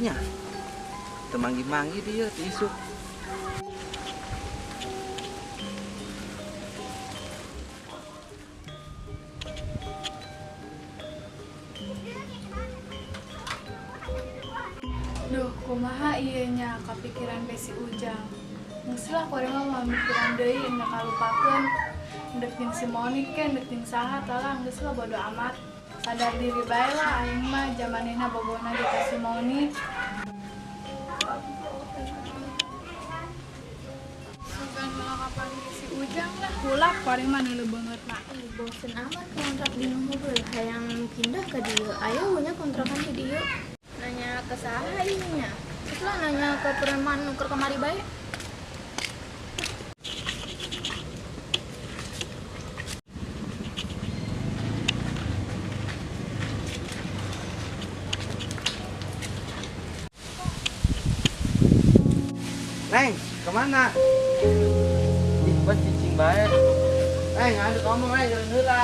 Nya? Teu manggih-manggih dia ti isuk. Duh, kumaha ieu nya kapikiran be si Ujang. Geus lah kuring mah moal mikiran deui endek kalupakeun. Endek jeung si Monik ke, endek jeung saha tah geus lah bodo amat. Sadar diri bae lah aing mah jamanehna bogohna ge ka si Monik. Sugan malah kapanggih si Ujang lah kulak kuring mah neuleuh beungeutna. Bosen amat kontrak di nu heubeul, hayang pindah ka dieu. Aya nya kontrakan di dieu. Nanya ke saha ieu nya? Geus lah nanya ke preman nu keur kamari bae. Neng, kemana? Ih, ban cicing bae. Neng, aduh ngomong neng, jalan heula.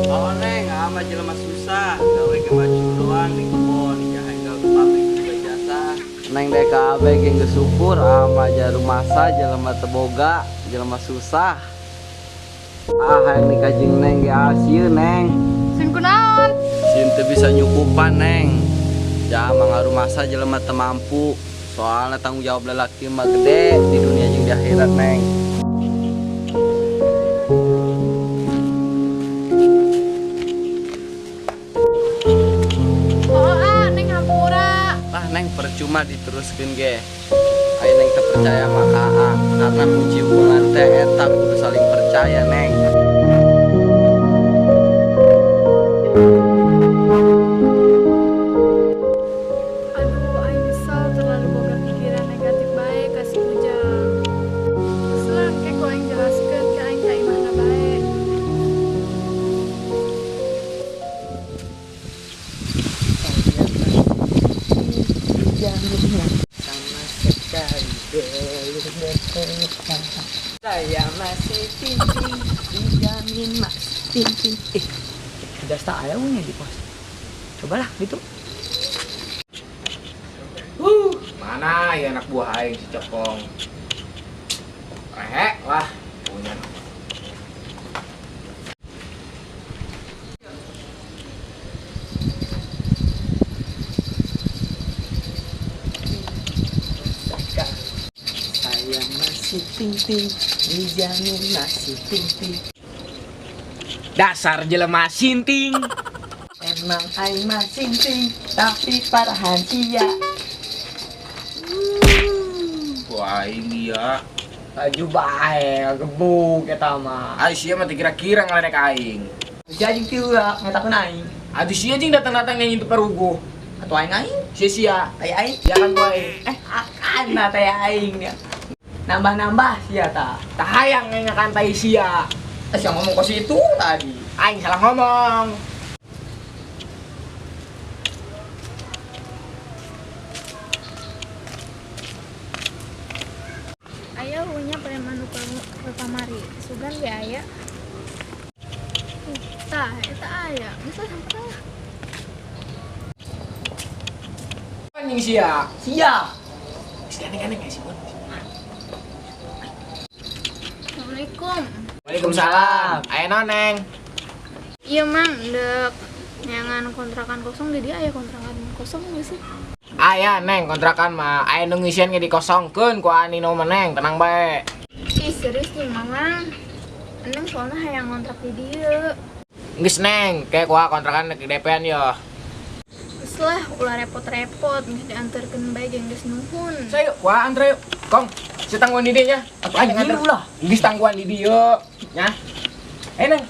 Oh neng, ama jelema susah, gawe ke baju doang di kebon, jahe gawe ke pabrik juga jasa. Neng DKB ge geus syukur ama jarumasa jelema teu boga, jelema susah. Ah, hayang nikah jeung neng ge asieun neng. Sieun kunaon? Sieun teu bisa nyukupan neng. Jangan ngarumasa jelema teu mampu. Soalnya tanggung jawab lelaki mah gede di dunia jeung di akhirat neng. Oh ah, neng hampura. Ah neng percuma diteruskeun ge. Ayo neng teu percaya maka ah, karena kunci hubungan teh eta kudu saling percaya neng. Aduh, aing nyesel terlalu boga pikiran negatif bae ka si Ujang. Geus lah, engke ku aing jelaskeun ke aing ka imahna bae. Sama sekali belum bertemu. Saya masih tinting, dijamin masih tinting. Ih, udah tak ada punya di pos. Cobalah gitu. Mana ya anak buah aing si Cekong? Rehek lah punya. Saya masih tinting, dijamin masih tinting. Dasar jelema sinting. Emang aing mah sinting, tapi parahan sia. Wah, aing dia. Laju bae ngagebuk eta mah. Ai sia mah teu kira-kira ngaledek aing. Sia jeung tieu ngetakeun aing. Aduh sia jeung datang-datang yang itu paruguh. Atuh aing aing. Sia sia. Tai aing. Sia kan ku aing. Akan lah tai aing dia. Nambah-nambah sia ta. Tah hayang ngakan tai sia. Sia ngomong ke situ tadi. Aing salah ngomong. Aya punya preman nu keur kamari. Sugan ge aya. Tah, eta aya. Geus lah samperan lah. Anjing sia. Sia. Geus gandeng-gandeng ya si Bon. Assalamualaikum. Waalaikumsalam. Aya naon, Neng? Iya, Mang, ndek neangan kontrakan kosong di dia aya kontrakan kosong geus sih? Aya, Neng, kontrakan mah aya nu ngisian ge dikosongkeun ku Anino mah, Neng, tenang bae. Ih, serius nih, Mamang. Neng soalnya hayang ngontrak di dieu. Geus, Neng, kayak kuah kontrakan di DP-an yo. Geus lah, ulah repot-repot, geus diantarkeun bae jeung geus nuhun. Sayo, kuah antre yuk. Kong, si tangguhan di dieu nya. Atuh aing Anjing anter. ulah. Geus tangguhan di dieu, nya. Eh, Neng.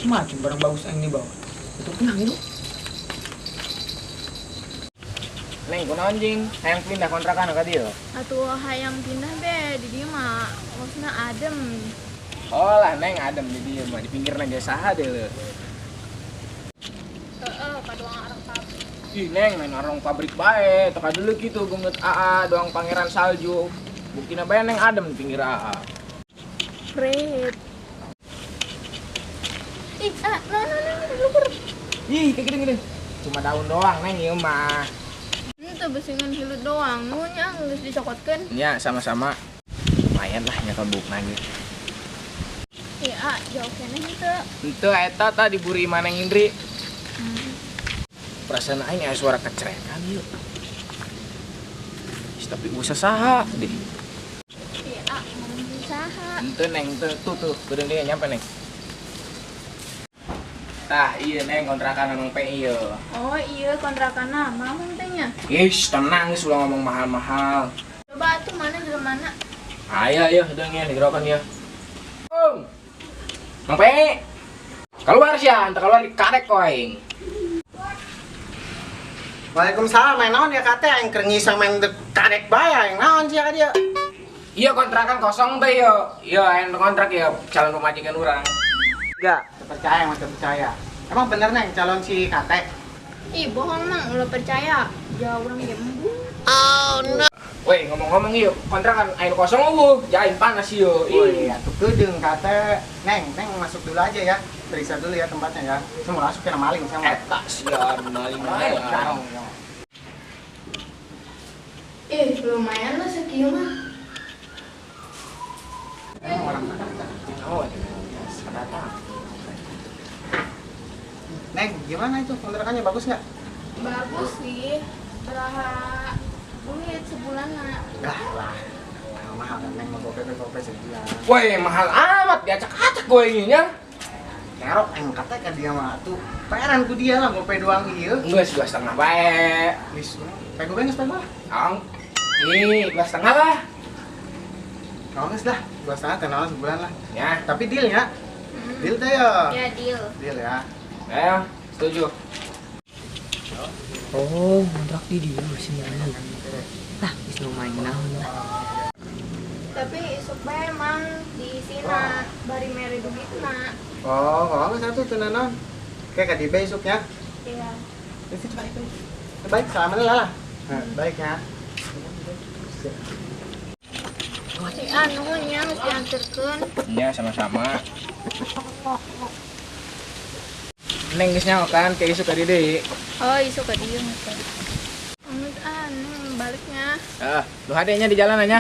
Macam-macam barang bagus yang dibawa. Itu tenang itu. Neng, kunaon jeung hayang pindah kontrakan ka dieu? Atuh hayang pindah be di dieu mah maksudna adem. Oh lah, Neng, adem di dieu mah di pinggirna ge saha deui leuh. Heeh, paduang arang pabrik. Ih, Neng, main arang pabrik bae, teu kadeuleuk kitu geungeut AA doang pangeran salju. Buktina bae Neng adem di pinggir AA. Fred. Ih, ah, no, no, no, lupa. Ih, kayak gini-gini. Cuma daun doang neng ieu mah. Henteu beusingan hilut doang, nuhun nya geus dicokotkeun. Nya sama-sama. Lumayan lah nyekel buukna ge. Iya, jauh keneh henteu. Henteu eta tah diburi imah Neng Indri. Perasaan aing aya suara kecerekan ieu. Tapi usah saha deh. Iya, ngomong saha. Henteu neng teu tuh geudeung deui nyampe neng. Tah, iya neng kontrakan Mang P ieu. Oh iya kontrakanna mahal teh nya. Ish, tenang geus ulah ngomong mahal-mahal. Coba atuh mana jelema mana? Ayo ayo deung ieu digerokan ieu. Om. Mang P. Keluar sia, entar keluar dikarek ku aing. Waalaikumsalam, main naon ya kate aing keur ngisang main karek bae aing naon sia ka dieu. Iya kontrakan kosong teh yo. Iya aing kontrak ya calon pamajikan urang. Enggak, percaya emang percaya. Emang bener neng calon si Kate? Ih, bohong mang, ulah percaya. Jauh urang ge embung. Oh no. Weh, ngomong-ngomong ieu kontrakan aing kosong eueuh, jain panas ieu. Ih, atuh geudeung Kate. Neng, neng masuk dulu aja ya. Periksa dulu ya tempatnya ya. Semua masuk kena maling sama. Eta sia maling bae. Ih, lumayan lah sekieu mah. Emang orang kata. Oh, datang. Neng, gimana itu kontrakannya bagus nggak? Bagus sih, beraha duit sebulan nak. Dah lah, mahal kan neng mau gope sebulan. Woi, mahal amat diacak-acak gue ininya. Kerok, neng kata kan dia mah tuh peran ku dia lah gope doang iya. Enggak, 2,5 bae. Wis, pego bae geus pego lah. Ang, ih 2,5 lah. Kau geus lah, 2,5 teh naon sebulan lah. Ya. Tapi deal ya. Deal teh ya. Ya deal. Deal ya. Ayo, setuju. Oh, kontrak di dieu si Manu. Tah, geus lumayan naon lah. Tapi isuk bae emang diisina bari mere duitna. Oh, kalau satu teu naon. Kayak ka dibe isuknya. Iya. Itu baik. Baik, salaman lah lah. Nah, baik ya. Si anu nya geus dianterkeun. Iya, sama-sama. Neng geus nyaho kan kayak isuk ka dieu deui. Oh, isuk ka dieu mah. Anu anu baliknya. Heeh, lu hadenya di jalan nya.